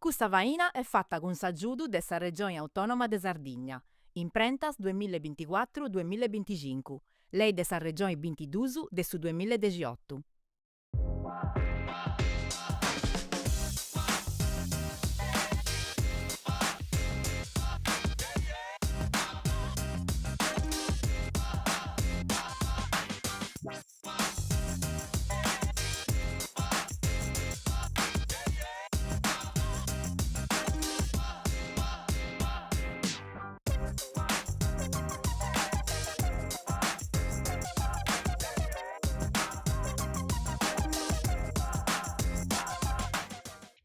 Custa faina est fata cun s'agiudu de sa Regioni Autònoma de Sardigna, Imprentas duemilla e binticuatru duemilla e binticincu, Lei de sa Regioni bintidus de su duemilla e dexiotu.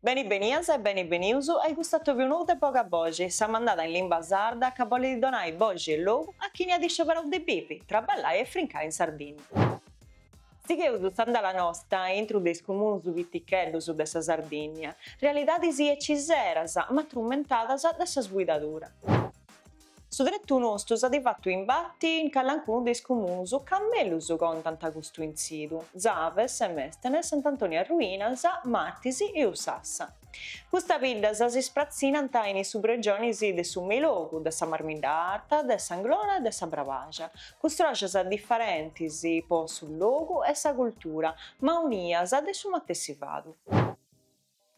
Beni benias e beni benius a custu atobiu nou de Boga Boxi, sa mandada in limba sarda ca bolit donai boxi e logu a chini at iscioberau de bivi, traballai e frincai in Sardinna. Sigheus s'andala nosta aintru de is comunus piticheddus de sa Sardìnnia, realidadis eciseras ma trumentadas de sa sbuidadura. Su tretu nostu s'at fatu imbati in calancunu de is comunus ca mellus contant custu intzidu, Zave, Semèstene, Sant'Antoni Arruinas, Martis e Ussassa. Custas biddas si spratzinant in is subregionis de su Meilogu, de sa Marmidda Arta, de s'Anglona e de sa Brabaxa, cun stroxas difarentis po su logu e sa cultura, ma unias de su matessi fadu.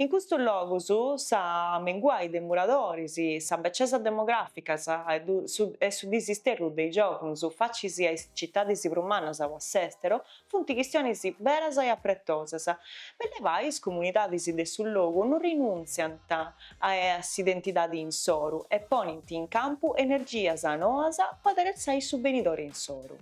In custus logus sa menguai de muradoris, sa becesa demografica e su disisterru de is giòvunus facis a is citadis prus mannas o a s'èstero Funt chistionis beras e apretosas. Bellevai is comunidadis de su logu no rinuntziant a s'identidadi insoru e ponint in campu energias noas po aderetzai su benidori insoru.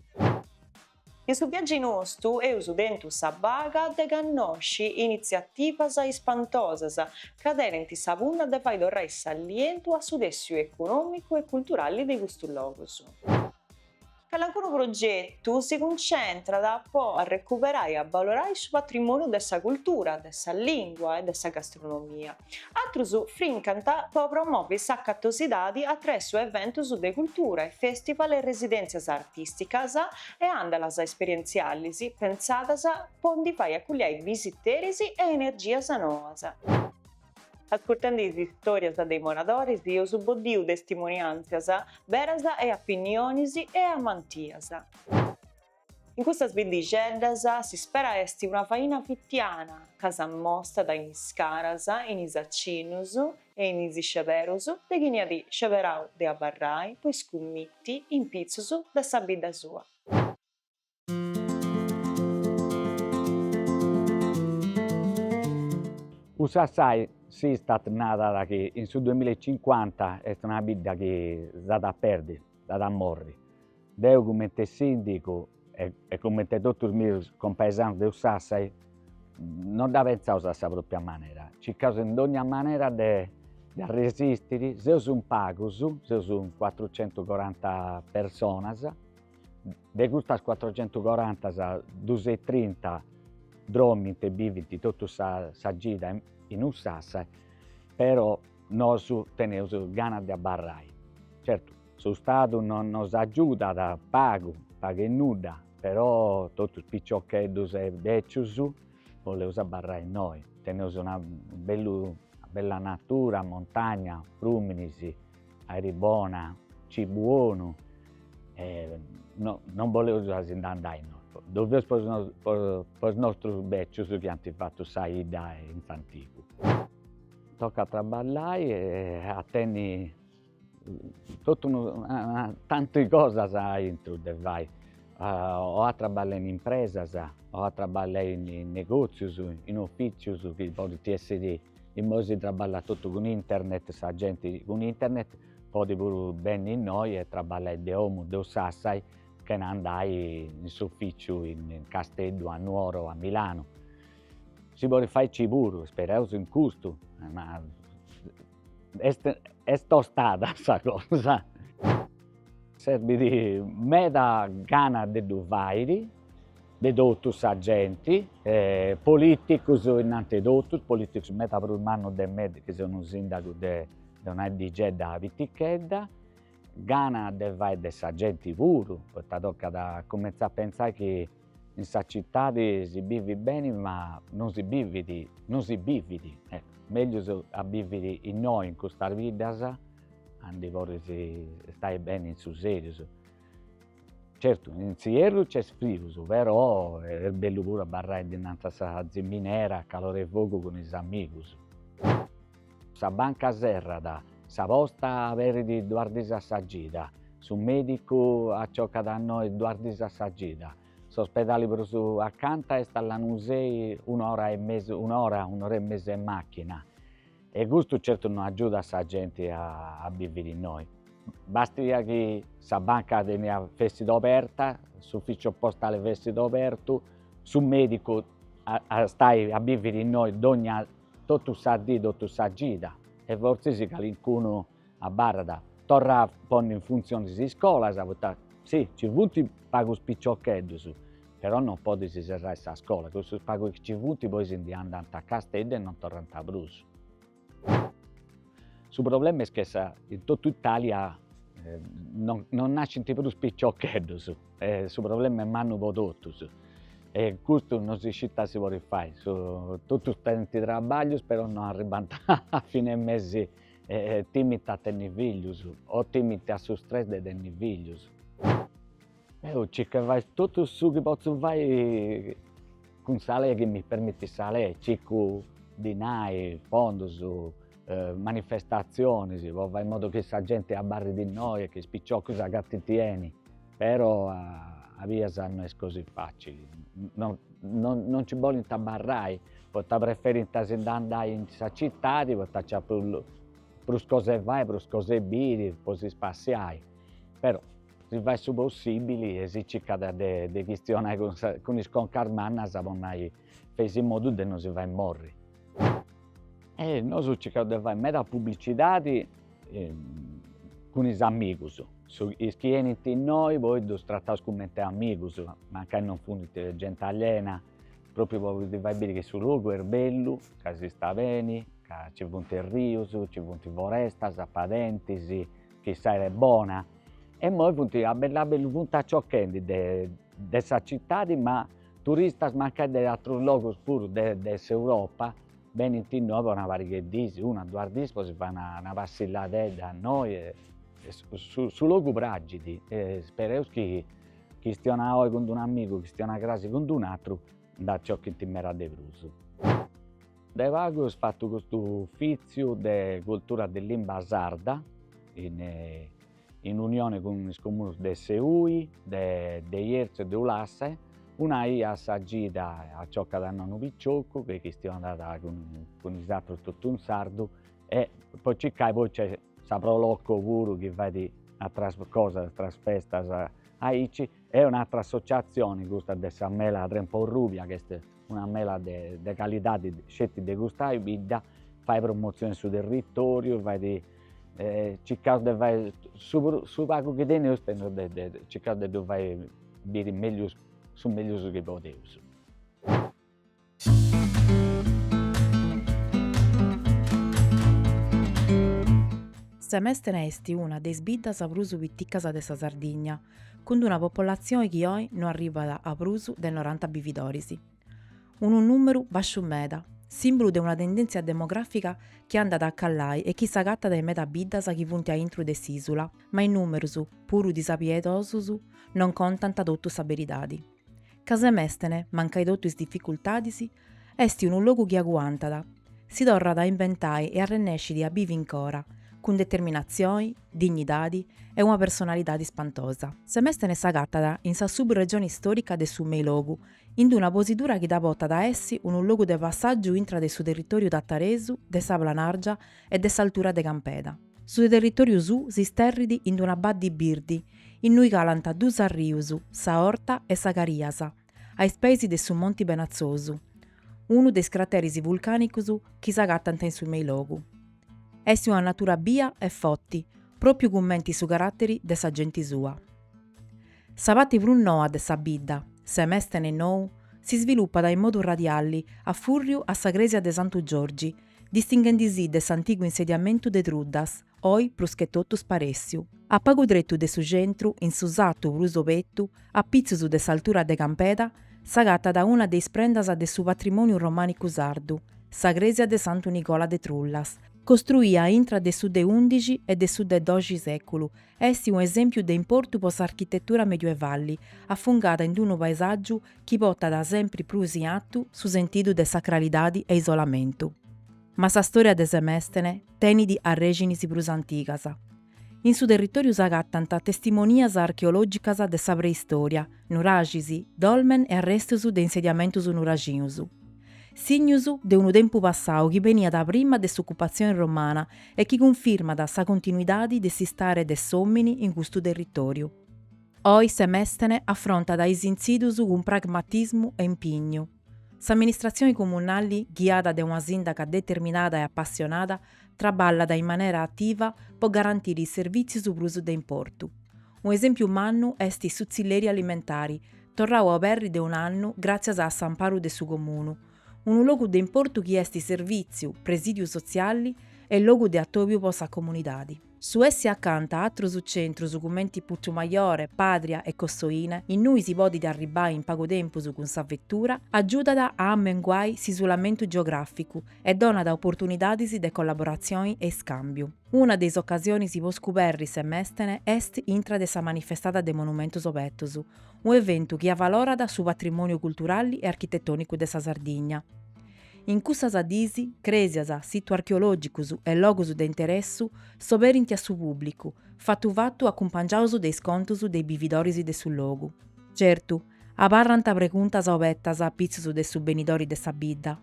In su viaggi nostu eus tentu sa baga de cannosci initziativas ispantosas ca tenint sa punna de fai torrai s'alientu a su tèssiu econòmicu e culturali de custus logus. Calancunu progetu si cuncentrat po arrecuperai e abalorai su patrimoniu de sa cultura, de sa lìngua e de sa gastronomia. Atrus frincant po promovi sa catosidadi atressu eventus de cultura e festival e residèntzias artìsticas e àndalas esperientzialis pentzadas po ndi fai aculliai bisiteris e energias noas. Ascurtendi is istòrias de is moradoris eus boddiu testimoniàntzias beras e apinionis e amantias. In custas biddixeddas s'ispera est una faina fitiana ca s'ammostat in is caras, in is acinnus e in is sceberus de chini at sceberau de abarrai po iscummiti in pitzus de sa bidda sua. Ussassai s'Istat narat chi in su duemillaecincuanta est una bidda chi s'at a perdi, s'at a morri. Deu cumenti sindigu e cumenti totus is mius compaesanus de Ussassai no dda pentzaus a sa propria manera, circaus in dogna manera de arresistiri, seus in pagus, seus in cuatrucentucoranta personas, De custas cuatrucentucoranta dusetrinta dromint e bivint totu sa sa cida in Ussassa, però nosu teneus gana de abarrai. Certu, su Stadu non nos agiudat pagu, pagu e nudda, però totus piciocheddus e becius boleus abarrai innoi. Teneus una bellu una bella natura, montagna, fruminis, Aeri bona, cibu 'onu, e no non boleus a si nd'andai no, ddu feus po is po is nostrus becius chi ant fatu sa 'idda in s'antigu. Tocat a traballai e a tenni totu unu tanti cosas aintru de fai, o a traballai in impresas o a traballai in negozius, in uficius chi podint essiri Immoi si traballat totu cun internet, sa genti cun internet podit puru benni innoi e traballai de 'omu de Ussassai chena andai in s'uficiu in Casteddu, a Nuoro o a Milanu. Si podit fai aici puru, speraus in custu, ma est est tostada sa cosa. Serbit meda gana de ddu fairi, de totu sa genti, politicus innanti 'e totus, politicus meda prus mannus de mei chi seu unu sindagu de una 'iddigedda pitichedda, gana de fai de sa genti puru, poita tocat a cumentzai a pentzai chi in sa citadi si bivit beni ma non si bivit, non si bivit, ecco. Meglius a biviri innoi in custas biddas a ndi podis stai beni in su serius. Certu, in s'ierru nc'est frius, però est bellu puru abarrai dinanti a sa ziminera a calori 'e fogu cun is amigus. Sa banca serrat, sa posta aberit duas dis a sa cida, su medicu aciocat a innoi duas dis a sa cida, s'ospedali prus acanta est a Lanusei un'ora e mesu un'ora un'ora e mesu 'e machina E custu certu no agiudat sa genti a biviri innoi. Bastiat chi sa banca teniat fessit oberta, s'ufficiu postale fessit obertu, su medicu a stai a biviri innoi dogna totu sa dì, totu sa cida e fortzis calincunu abarrat. Torra a ponni in funtzioni is iscolas, poita si, nci funt pagus piciocheddus, Però non podis serrai sa scola, cussus pagu chi ci funt poi si ndi andant a Casteddu e non torrant prus. Su problema est che sa in totu Italia non non nascint prus piciocheddus e su problema est mannu po totus e custu non si scit ita si podit fai, su totus tenint trabaglius però non arribant a fine mesi e timint a tenni figlius o timint a su stress de tenni figlius. Deu circu 'e fai totu su chi potzu fai cun sa lei chi mi permitit sa lei, circu dinai, fondus, manifestatzionis po fai in modu chi sa genti abarrit innoi e chi is piciocus agatint 'eni, però a bias no est così facili, non non nci bolint abarrai, poita preferint a si nd'andai in sa citadi poita nc'at prus prus cosa 'e fai, prus cosa 'e biri, po si spassiai, però Si fait su possibili e si circat de de chistionai cun sa cun is concas mannas po nai feis in modu de no si fai morri. E nosu circaus de fai meda publicidadi cun is amigus, su is chi 'enint innoi poi ddus trataus cumenti amigus, mancai non funt genti allena, propriu po ddis fai biri chi su logu est bellu, ca si sta beni, ca nci funt rius, nci funt forestas, padentis, chi s'aera est bona e immoi funt a bellu a bellu funt aciochendi de de sa citadi ma turistas mancai de atrus logus puru de de s'Europa benint innoi po una pariga 'e dis, una duas dis po si fai una una passilladedda innoi e su su logu praxit e spereus chi chistiona oi cun d'unu amigu chistiona crasi cun d'unu atru nd'aciochint meda de prus. De pagu eus fatu custu ufìtziu de cultura de limba sarda in in unione cun is comunus de Seui, de de Jerzu e de Ulassa, una 'ia a sa cida aciocat a unu piciocu chi chistionat cun cun is atrus totu in sardu e po circai poi nc'est sa Pro Loco puru chi fait atras cosas, atras festas aici e un'atra associatzioni custa de sa mela Trempa Orrubia chi est una mela de de calidadi sceti de custa bidda, fait promotzioni in su territoriu, fait circaus de fai su su pagu chi teneus teneus de de circaus de ddu fai biri meglius su meglius chi podeus. Semèstene est una de is biddas prus piticas de sa Sardigna, cun d'una popolatzioni chi oi no arribat a prus de noranta bividoris. Unu nùmeru bàsciu meda, sìmbulu de una tendèntzia demogràfica chi andat a callai e chi s'agatat in meda biddas chi funt a intru de s'ìsula, ma is nùmerus, puru disapiedosus, non contant totu sa beridadi. Ca Semèstene, mancai totu is dificultadis, est unu logu chi aguantat, si torrat a imbentai e arrennescit a bivi ancora, cun determinatzioni, dignidadi e una personalidadi spantosa. Semèstene s'agatat in sa sub-regioni istòrica de su Meilogu, in d-una posidura chi dda portat a essi unu logu de passàgiu intra de su territòriu tataresu, de sa Planàrgia e de s'altura de Campeda. Su territòriu suu s'isterrit in d-una baddi birdi, innui calant dus arrius, sa Orta e sa Cariasa, a is peis de su Monti Benatzosu, unu de is crateris vulcànicus chi s'agatant in su Meilogu. Est una natura bia e forti, pròpiu cumenti su caràteri de sa genti sua. Sa parti prus noa de sa bidda, Semèstene Nou, s'isvilupat in modu radiali a fùrriu a sa crèsia de Santu Giorgi, distinghendisì de s'antigu insediamentu de Truddas, oi prus che totu sparèssiu. A pagu tretu de su centru, in su satu prus obetu, a pitzus de s'altura de Campeda, s'agatat una de is prendas de su patrimòniu romànicu sardu, sa crèsia de Santu Nigola de Trullas, costruia intra de su de ùndixi e de su de doxi sèculu, est unu esèmpiu de importu po s'architetura medioevali, afungada in unu paesàgiu chi portat sempri prus in atu su sentidu de sacralidadi e isolamentu. Ma sa stòria de Semèstene tenit arrèxinis prus antigas. In su territòriu s'agatant testimonias archeològicas de sa preistòria, nuraxis, dolmen e arrestus de insediamentus nuraxinus. Signus de unu tempu passau chi beniat prima de s'ocupatzioni romana e chi cunfirmat sa continuidadi de s'istare de s'òmini in custu territòriu. Oi Semèstene afrontat is intzidus cun pragmatismu e impignu. S'amministratzioni comunali, ghiada de una sìndaca determinada e apassionada, traballat in manera ativa po garantiri is servìtzius prus de importu. Unu esèmpiu mannu est su tzilleri alimentari, torrau a oberri de un'annu gràtzias a s'amparu de su Comunu, unu logu de importu chi est servìtziu, presìdiu sotziali e logu de atòbiu po sa comunidadi. Su essi acanta a atrus centrus cumenti Putumajore, Pàdria e Cossoine, innui si podit arribbai in pagu tempus cun sa vetura, agiudat a ammenguai s'isulamentu geogràficu e donat oportunidadis de collaboratzioni e iscàmbiu. Una de is ocasionis po scuberri Semèstene est intra de sa manifestada de Monumentus Obertus, unu eventu chi avalorat su patrimòniu culturali e architetònicu de sa Sardigna. In cussas diis, crèsias, situ archeològicus e logus de interessu s'oberint a su pùblicu, fatu fatu acumpangiaus de is contus de is bividoris de su logu. Certu, abarrant preguntas obertas a pitzus de su benidori de sa bidda.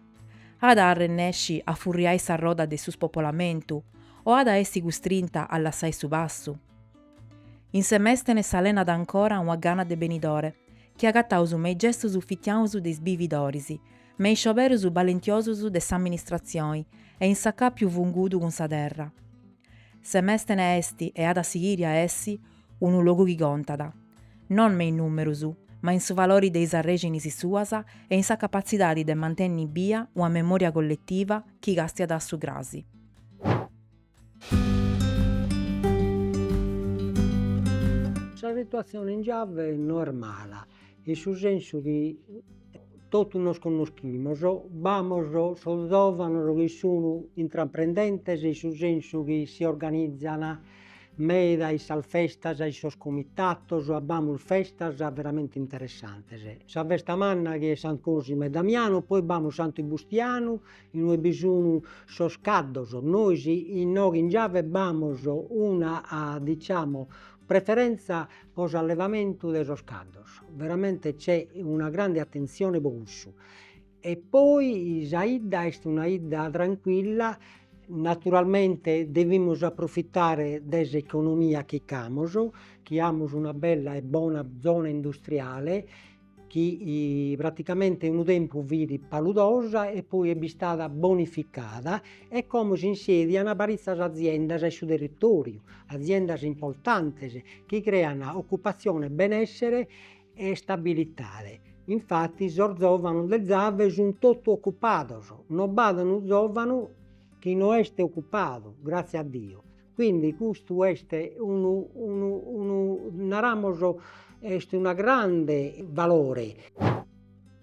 At a arrennesci a furriai s'arroda de su spopolamentu o at a essi custrinta a lassai su passu? In Semèstene s'alenat ancora una gana de benidore, chi agataus me is gestus fitianus de is bividoris, me is scioberus balentiosus de s'amministratzioni e in s'acàpiu fungudu cun sa terra. Semèstene est e at a sighiri a essi unu logu chi contat, non me is nùmerus, ma in su valori de is arrèxinis suas e in sa capatzidadi de mantenni bia una memòria colletiva chi càstiat a su crasi. Sa situatzione in Giave no est mala, in su sensu chi totu nos connoschimus, b'amus sos zovanos chi sun intraprendentes in su sensu chi si organizan meda in sas festas, in sos comitatos, b'amus festas veramente interessantes. Sa festa manna chi est San Cosimo e Damiano, poi b'amus Santu Bustianu inue bi sun sos caddos, nois inoghe in Giave b'amus una diciamo preferenza po s'allevamentu de sos caddos, veramente c'è una grande attenzione po cussu. E poi sa 'idda est una 'idda tranquilla, naturalmente devimus approfitare de s'economia chi ch'amus, chi amus una bella e bona zona industriale, chi praticamente unu tempus fit paludosa e poi est bistada bonificada e como s'insedian paritzas aziendas in su territoriu, aziendas importantes chi crean ocupatzione, benessere e stabilitade. Infati sos zovanos de Zave sun totu ocupados, no b'at unu zovanu chi no est ocupadu, gratzie a Dio. Quindi custu est unu unu unu naramus est una grande valore.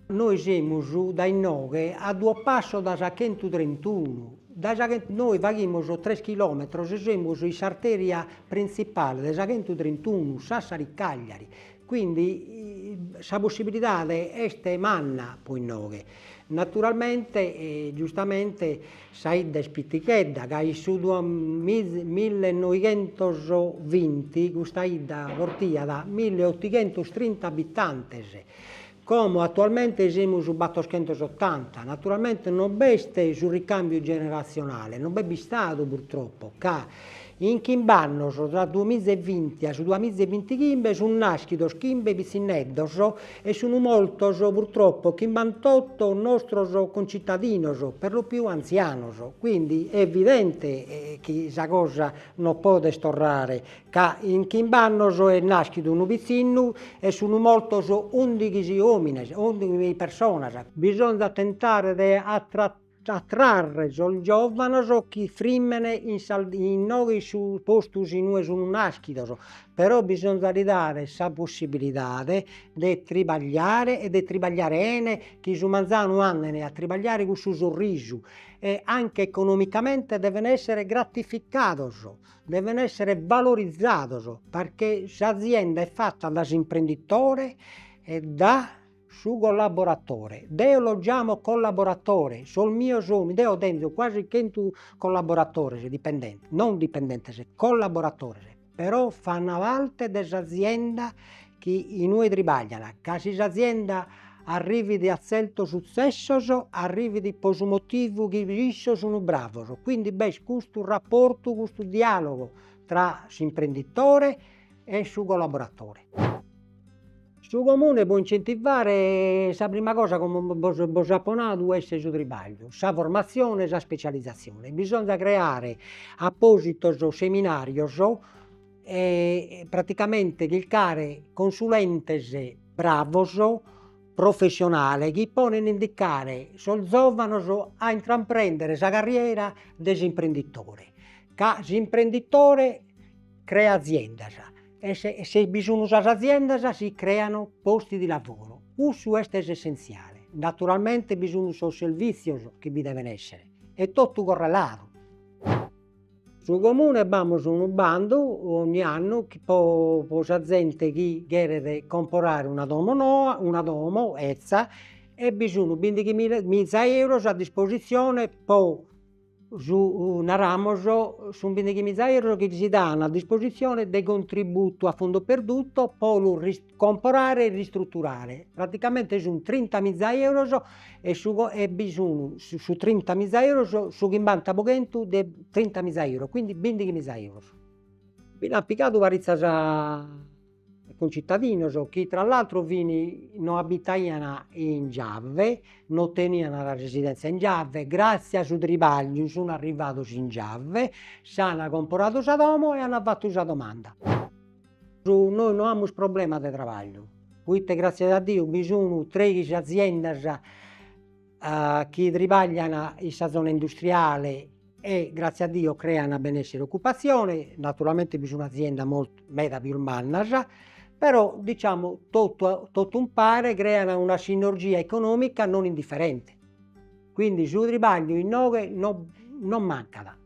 Nois semus dae inoghe a duos passos dae sa chentutrentunu, dae sa nois faghimus tres chilometros e semus in s'arteria printzipale de sa chentutrentunu, Sassari-Cagliari, Quindi sa possibilidade est manna po inoghe. Naturalmente, giustamente, sa 'idda est pitichedda, ca in su millenoighentosvinti custa 'idda portiat milleotighentostrinta abitantes, como attualmente semus battoschentosotanta, naturalmente non b'est su ricambiu generazionale, non b'est bistadu purtroppo, ca In chimb'annos, tra duamiza e vinti a su duamiza e vintichimbe, sunt nàschidos chimbe pitzinneddos e sunt mortos, purtroppo, chimbantotto nostros concittadinos, per lo più antzianos. Quindi est evidente chi sa cosa non podet torrare, ca in chimb'annos est nàschidu unu pitzinnu e sunt mortos ùndighi òmines, ùndighi personas. Bisonzat tentare de. Atrarre sos giovanos chi frimmen in inoghe in su postus inue sun naschidos, però bisonzat li dare sa possibilidade de tribagliare e de tribagliare 'ene, chi su manzanu anden a tribagliare cun su sorrisu e anche economicamente deven essere gratificados, deven essere valorizzados, perché s'azienda est fatta da s'imprenditore e da Su collaboratore. Deo los giamo collaboratore, sos mios omines, deo tenzo quasi chentu collaboratores, dipendentes, non dipendentes, collaboratores, però fan parte de s'azienda chi inue tribaglian, ca si s'azienda arrivit a zertos sutzessos, arrivit pro su motivu chi issos sun bravos, quindi b'est custu rapportu, custu dialogo tra s'imprenditore e su collaboratore. Su comune po incentivare sa prima cosa como bos bos apo nadu est su tribagliu, sa formatzione, sa specializatzione, bisonzat creare appositos seminarios e praticamente chircare consulentes bravos, professionales, chi poden indicare sos zovanos a intraprendere sa carriera de s'imprenditore, ca s'imprenditore creat aziendas E se se bi sun sas aziendas si crean posti di lavoro, cussu est s'essentziale. Naturalmente bi sun sos servìtzios chi bi deven essere, est totu correladu. Su comune b'amus unu bandu ogni annu chi po po sa zente chi cheret comporare una domo noa, una domo 'etza, e bi sun bindighi miza euros a dispositzione po Su, naramos, sun bindighimiza euros chi si dan a dispositzione de contributu a fondo perduto po lu comporare e ristrutturare. Praticamente sun trintamiza euros e su e bi sun su trintamiza euros su chimbanta pro chentu de trintamiza euros, quindi bindighimiza euros. Bi l'an pigadu paritzas Cuncittadinos chi tra l'altro fin no abitaian in Giave, no tenian sa residenzia in Giave, gratzie a su tribagliu sun arrivados in Giave, s'an comporadu sa domo e an fatu sa domanda. Nois no amus problema de trabagliu, proite gratzias a Diu bi sun treighis aziendas chi tribaglian in sa zona industriale e gratzie a Diu crean benessere e occupazione, naturalmente bi sun aziendas molto meda pius mannas, però diciamo totu totu umpare crean una sinergia economica non indifferente, quindi su tribagliu inoghe no non mancat.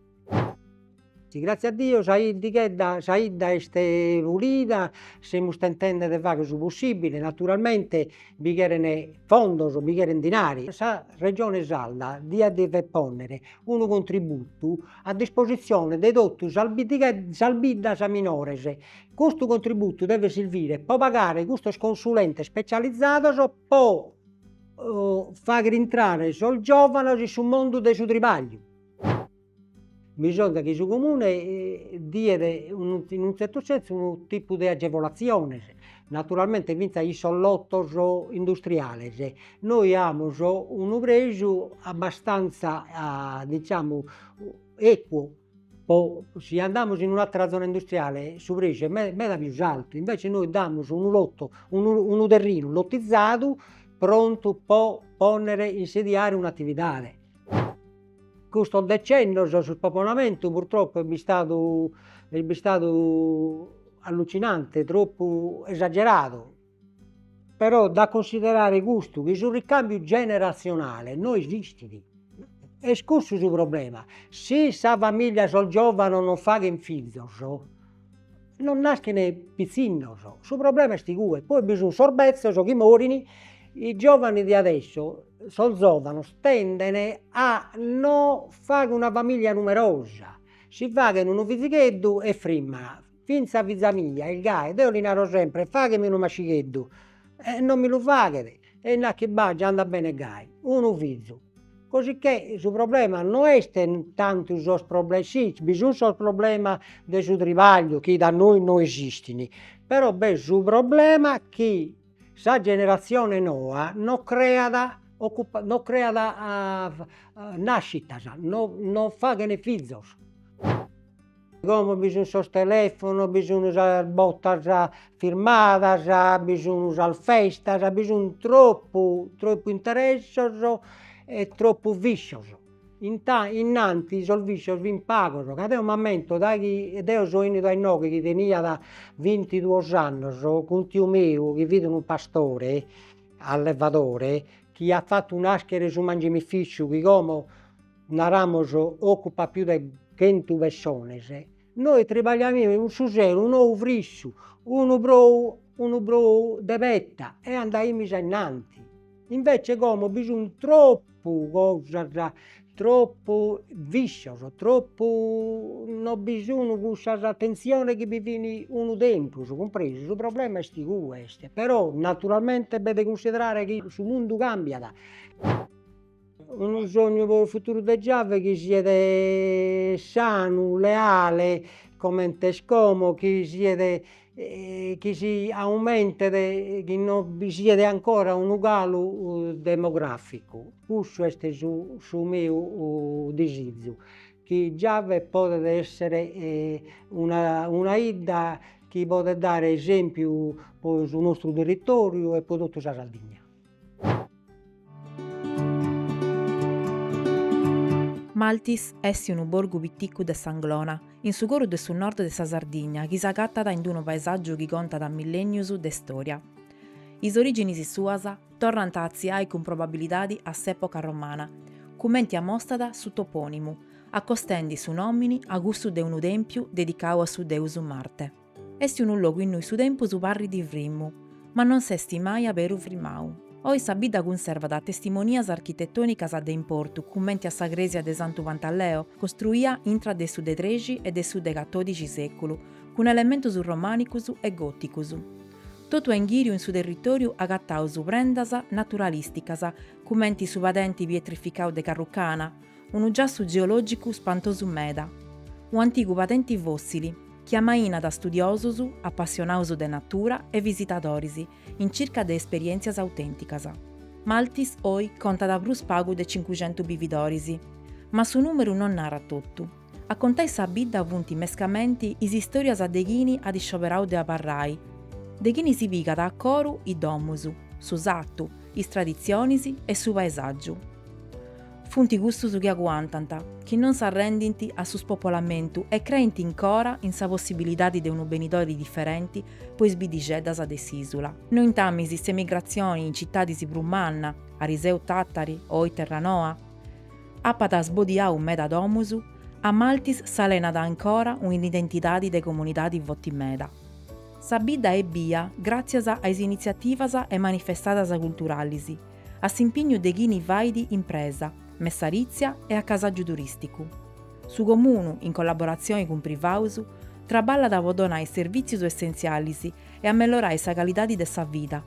Gratzie a Diu sa 'iddighedda sa 'idda est pulida, semus tentende de fagher su possibile, naturalmente bi cheren fondos, bi cheren dinari. Sa Regione Sarda diat dever ponnere unu contributu a dispositzione de totu sas sas biddas minores. Custu contributu devet servire pro pagare custos consulentes specializados pro fagher intrare sos giovanos in su mundu de su tribagliu. Bisonzat chi su Comune diet in unu tzertu sensu unu tipu de agevolatziones, naturalmente fintzas in sos lotos industriales. Noi amus unu preju abbastantza diciamo equo, po si andamus in un'attera zona industriale su preju est meda pius altu, invece nois damus unu loto, unu unu terrinu lotizadu prontu po ponnere insediare un'attividade. Custos decennos su spopolamentu purtroppo est bistadu est bistadu allucinante, tropu esageradu, però da cunsiderare custu, chi su ricambiu generazionale no esistit, est cussu su problema, si sa familia sos giovanos non faghen fizos, non naschen pitzinnos, su problema est igue, poi bi sun sos bezzos chi morin, i giovani di adesso, sos zovanos tenden a no fagher una familia numerosa, si faghen unu fizigheddu e frimman, finzas fiza mia est gai, deo li naro sempre, faghemi unu mascigheddu, e non mi lu faghet, e nachi bà già andat bene gai, unu fizu Cosicché su problema no est tantu sos problemas, si bi sun sos problemas de su tribagliu chi da nois no esistin, però b'est su problema chi sa generatzione noa no creat no creat nascitas, no no faghen fizos. Como bi sun sos telefonos, bi sun sas botas firmadas, bi sun sas festas, bi sun tropu tropu interessos e tropu viscios. Innanti sos viscios fin pagos, ca deo m'ammento dai chi deo so 'ennidu a inoghe chi teniat bintiduos annos, cun tiu meu chi fit unu pastore, allevadore, chi at fatu naschere su mangimifisciu chi como naramos ocupat pius de chentu pessones, nois tribagliaimus su sero un'ou frisciu, unu brou unu brou de petta e andaimis a innanti. Invece como bi sun tropu cosas, tropu viscios, tropu no bi sun cussas attentziones chi bi fin unu tempus, cumpresu? Su problema est igue est, però naturalmente b'est de cunsiderare chi su mundu cambiat. Unu sognu pro su futuru de Giave chi siet sanu, leale, comente est como, chi siet chi si aumentet, chi no bi siet ancora unu calu demograficu, cussu est su su meu disizu, chi Giave podet essere una una 'idda chi podet dare esempiu pro su nostru territoriu e pro totu sa Sardigna. Maltis est unu borgu piticu de s'Anglona, in su coru de su nord de sa Sardigna chi s'agatat in unu paesàgiu chi contat millènnius de stòria. Is orìginis suas torrant a atziai cun probabilidadi a s'època romana, cumenti amostat su topònimu, acostendi su nòmini a cussu de unu tèmpiu dedicau a su deus Marte. Est unu logu innui su tempus parrit frimmu, ma non s'est mai aberu frimau. Oi sa bidda cunservat testimonias architetònicas de importu cumenti a sa crèsia de Santu Pantalleo, costruia intra de su de trexi e de su de catòdixi sèculu, cun elementus romànicus e gòticus. Totu a inghìriu in su territòriu agataus prendas naturalìsticas, cumenti su padenti pietrificau de Carrucana, Unu giassu geològicu spantosu meda. Un'antigu padenti fòssili, chi amainat studiosus, apassionaus de natura e visitadoris in circa de esperièntzias autènticas. Maltis oi contat prus pagu de cincuxentu bividoris. Ma su nùmeru non narat totu. A contai sa bidda funt mescamenti is istòrias de chini at iscioberau de abarrai, de chini si pigat a coru is domus, su satu, is traditzionis e su paesàgiu. Funt custus chi aguantant, chi non s'arrendint a su spopolamentu e creint incora in sa possibilidadi de unu benidori diferenti po is biddixeddas de s'ìsula. Nointamis s'emigratzioni in citadis prus manna, Ariseu Tàtari, oi Terranoa, apat sbodiau meda domus, a Maltis s'alenat ancora un'identidadi de comunidadi forti meda. Sa bidda est bia gràtzias a is initziativas e manifestadas culturalis, a s'impignu de chini fait impresa, messarìtzia e acasàgiu turìsticu. Su Comunu, in collaboratzioni cun privaus, traballat po donai servìtzius essentzialis e amellorai sa calidadi de sa vida,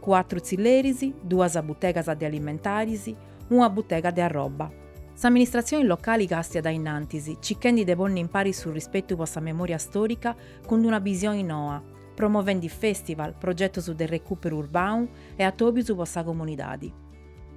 cuatru tzilleris, duas butegas de alimentaris, una butega de arroba. S'amministratzioni locali càstiat a innantis, circhendi de ponni impari su rispetu po sa memòria stòrica cun una bisioni noa, promovendi festival, progetus de recùperu urbanu e atòbius po sa comunidadi.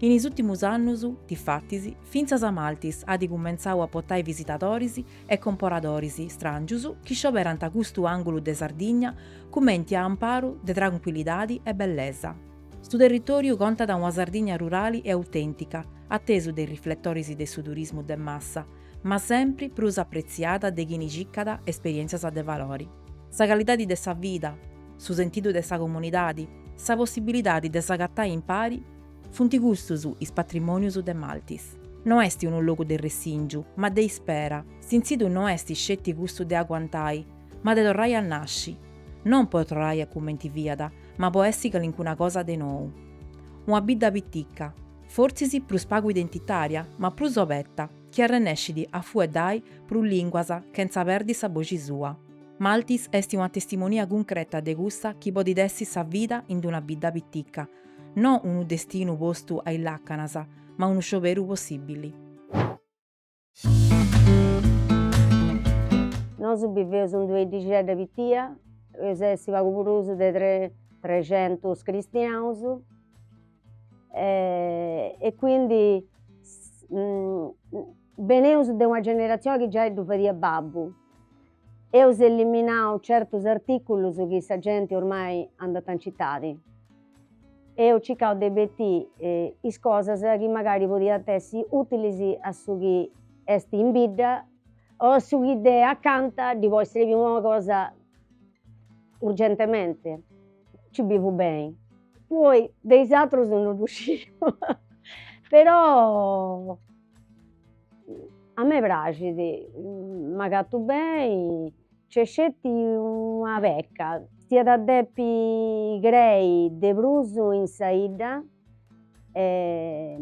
In is ùrtimus annus, difatis, fintzas Maltis at cumentzau a portai visitadoris e comporadoris stràngius chi scioberant custu àngulu de Sardigna cumenti a amparu de trancuillidadi e bellesa. Su territòriu contat una Sardigna rurali e autèntica, atesu de is rifletoris de su turismu de massa, ma sempri prus apretziada de chini circat esperièntzias de valori. Sa calidadi de sa vida, su sentidu de sa comunidadi, sa possibilidadi de s'agatai impari, funt custus is patrimònius de Maltis. No est unu logu de ressìngiu, ma de ispera, s'intzidu no est sceti cussu de aguantai, ma de torrai a nasci, non po torrai a cumenti fiat, ma po essi calincuna cosa de nou. Una bidda pitica, fortzis prus pagu identitària, ma prus obeta, chi arrennescit a fueddai prus lìnguas chentza perdi sa boxi sua. Maltis est una testimonia cuncreta de cussa chi podit essi sa vida in d-una bidda pitica, no unu destinu postu a is làcanas, ma unu scioberu possìbili. Nosu biveus in d'una 'iddixedda pitia, eus essi pagu prus de trexentus cristianus e quindi beneus de una generatzioni chi giai ddu fadiat babbu, eus eliminau certus articulus chi sa genti ormai andat in citadi. E eus circau de betì is cosas chi magari podiant essi utilis a su chi est in bidda o a su chi de acanta ddi podit srebi una cosa urgentemente, nci bivu beni. Poi de is atrus no ddu sciu, però a mei praxit, m'agatu beni, nc'est sceti una pecca, s'iat a depi crei de prus in sa 'idda e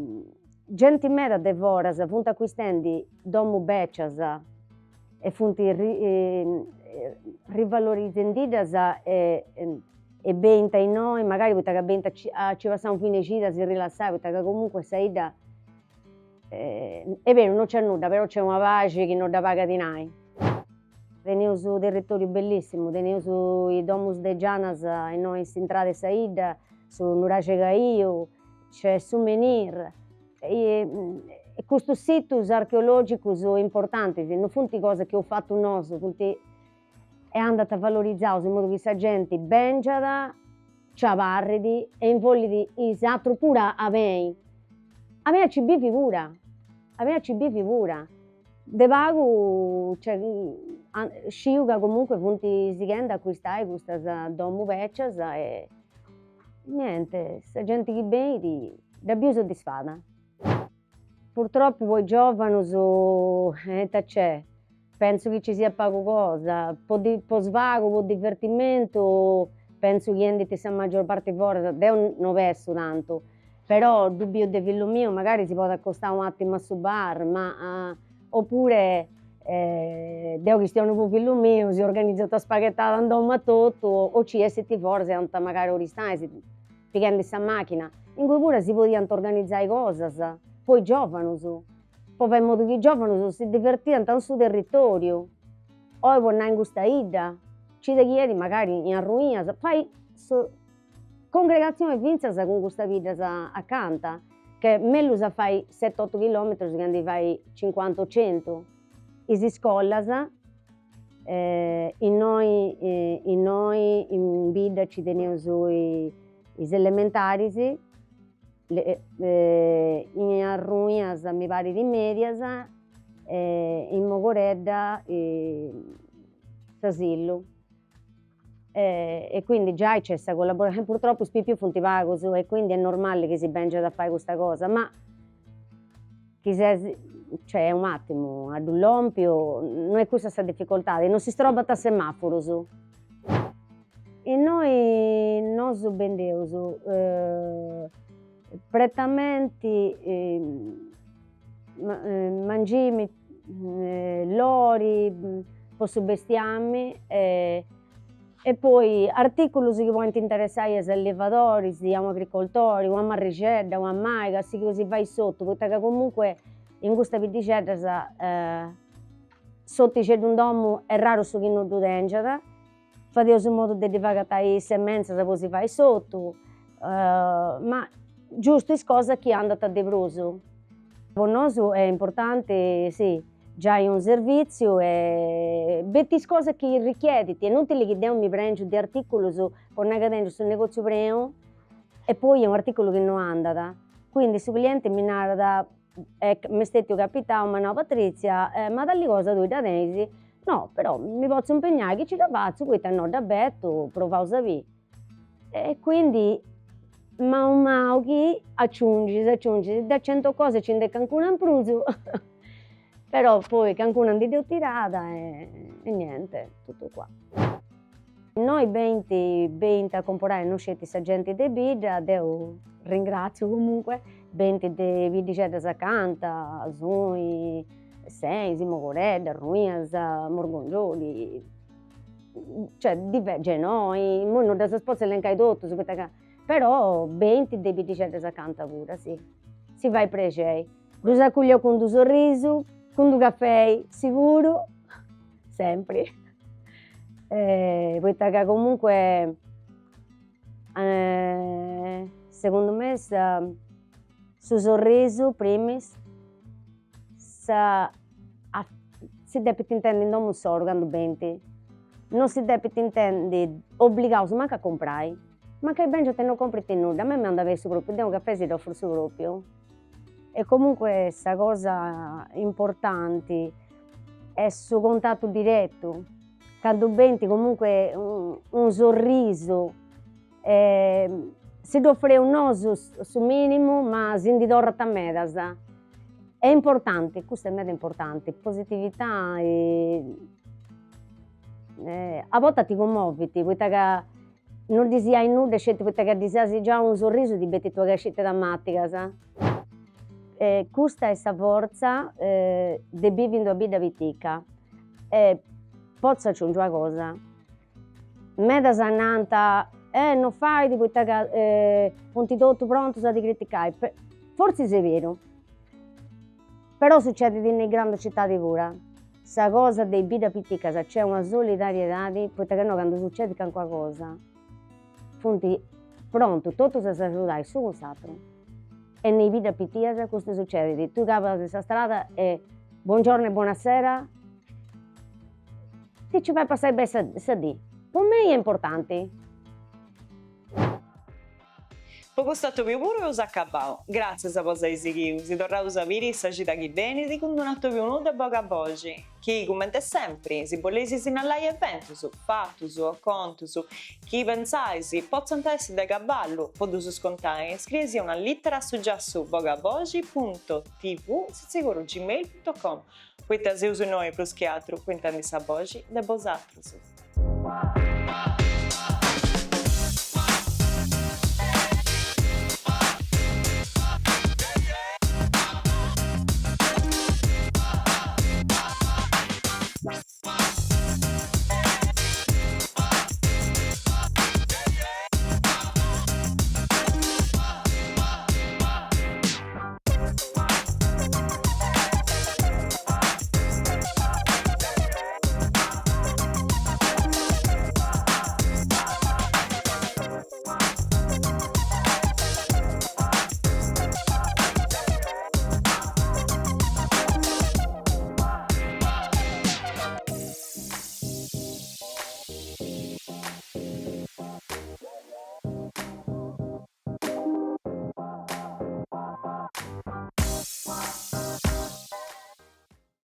genti meda de foras funt acuistendi domus becias e funt rivalorizendiddas e e benint a innoi, magari poita ca benint a ci passai unu fin'e cida a si rilassai, poita ca comunque sa 'idda est beru non nc'est nudda, però nc'est una paxi chi non dda pagat dinai. Teneus unu territoriu bellissimu, teneus is domus de gianas innoi in s'intrada 'e sa 'idda, su nuraxi Caiu, nc'est su menhir e custus situs archeologicus importantis non funt cosas chi eus fatu nosu, funt e andant valorizaus in modu chi sa genti bengiat, nci abarrit e invollit is atrus puru a benni, a benni a ci bivi puru, a benni a ci bivi puru. De pagu cioè sciu ca comunque funt sighendi a acuistai custas domus becias e niente, sa genti chi benit dda biu soddisfada. Purtroppu po is giovanus ita nc'est, pentzu chi ci siat pagu cosa, po po svagu, po divertimentu, pentzu chi andint sa maggior parti foras, deu no bessu tantu, però ddu biu de fillu miu, magari si podit acostai u' attimu a su bar, ma oppure deu chistionu po fillu miu, si organizat una spaghettada in domu a totu o ci essit foras e andant magari a Aristanis pighendi sa machina, ingui puru si podiant organizai cosas po is giovanus, po fai in modu chi is giovanus si divertiant in su territoriu, oi po nai in custa 'idda, cida chi 'enit magari in Arruinas, fai congregazioni finzas cun custas biddas acanta, che mellus a fai seti otu chilometrus chi a ndi fai cincuanta o centu. Is iscolas Innoi innoi in bidda ci teneus is elementaris, in Arruinas mi parit is medias e in Mogoredda s'asillu. E quindi giai c'est sa collaborazione, purtroppo is pipius funt pagus e quindi est normali chi si bengiat a fai custa cosa, ma chi ses, cioè est u' attimu a ddu lompi o, no est custa sa difficoltadi, non si strobant is semafurus. Innoi nosu bendeus pretamenti mangimi, lori po su bestiami e e poi articulus chi podint interessai a is allevadoris, a un'agricoltori, una marrixedda, una maiga, su chi si fait s'ortu, poita ca comunque in custas biddixeddas s'ortixeddu in domu est raru su chi no ddu tengiat, fadeus in modu de ddi fai agatai is semenzas po si fai s'ortu, ma giustu is cosas chi andant de prus. Po nosu est importanti, si, giai unu servitziu e beti is cosas chi richiedint, est inutili chi deu mi prengiu de articulus po nai ca tengiu su negoziu prenu e poi est unu articulu chi no andat, quindi su clienti mi narat, e m'est stetiu capitau, m'at nau Patrizia, ma tali cosa tui dda tenis? No, però mi potzu impegnai, chi ci dda fatzu, poita no dda betu, provaus a biri. E quindi mau mau chi aciungis aciungis, de centu cosas ci nd'est cancuna in prus, però poi cancuna ndi dd'eus tirada e niente, tutto qua. Innoi benint benint a comporai non sceti sa genti de bidda, deu ringraziu comunque, benint de biddixeddas acanta, Sui, Senis, Mogoredda, Arruinas, Morgongioli, cioè Genoi, imoi non ddas potzu elencai totus poita ca, però benint de biddixeddas acanta puru, si, si fait prexeri. Ddus aculliu cun d'u sorrisu, cun d'u cafei, siguru, sempri, poita ca comunque segundu mei sa su sorrisu primis sa si depint intendi in domu insoru candu benint, non si depint intendi obligaus mancu a comporai. Mancai bengiant e non comprint nudda, a mei m'andat beni su propriu, deu unu cafè si dd'ofru su propriu. E comunque sa cosa importanti est su contatu diretu, candu benint comunque unu sorrisu si dd'ofreus nosu su minimu ma si ndi torrat medas. È importanti, custu est meda importanti, positività e a bortas ti cummovit, poita ca non ddis giai nudda sceti poita ca ddis as giau unu sorrisu ti betit una cascita de tamatigas. Custa est sa fortza de bivi in una bidda pitica. E potzu aciungi una cosa, medas nant eh no fait poita ca funt totu prontus a ti criticai, fortzis est beru, però sucedit in is grandus citadis puru, sa cosa de is biddas piticas, nc'est una solidariedadi, poita ca no candu sucedit calincuna cosa funt prontus totus a s'agiudai s'unu cun s'aturu e in is biddas pitias custu sucedit, tui cabas in sa strada e buongiorno e buonasera Ti ci fait passai beni sa dì. Po mei est importanti. Po custu atobiu puru eus acabau. Gràtzias po s'ai sighiu, si torraus a biri sa cida chi benit cun d'unu atobiu nou de Bogaboxi, chi, cumenti sempri, si boleis sinnalai eventus, fatus o contus chi pentzais potzant essi de caballu po ddus contai, scrieisì una lìtera a su giassu bogaboxi punto tv sitziguru gmail punto com. Poita seus innoi prus chi atru po intendi sa boxi de bosatrus.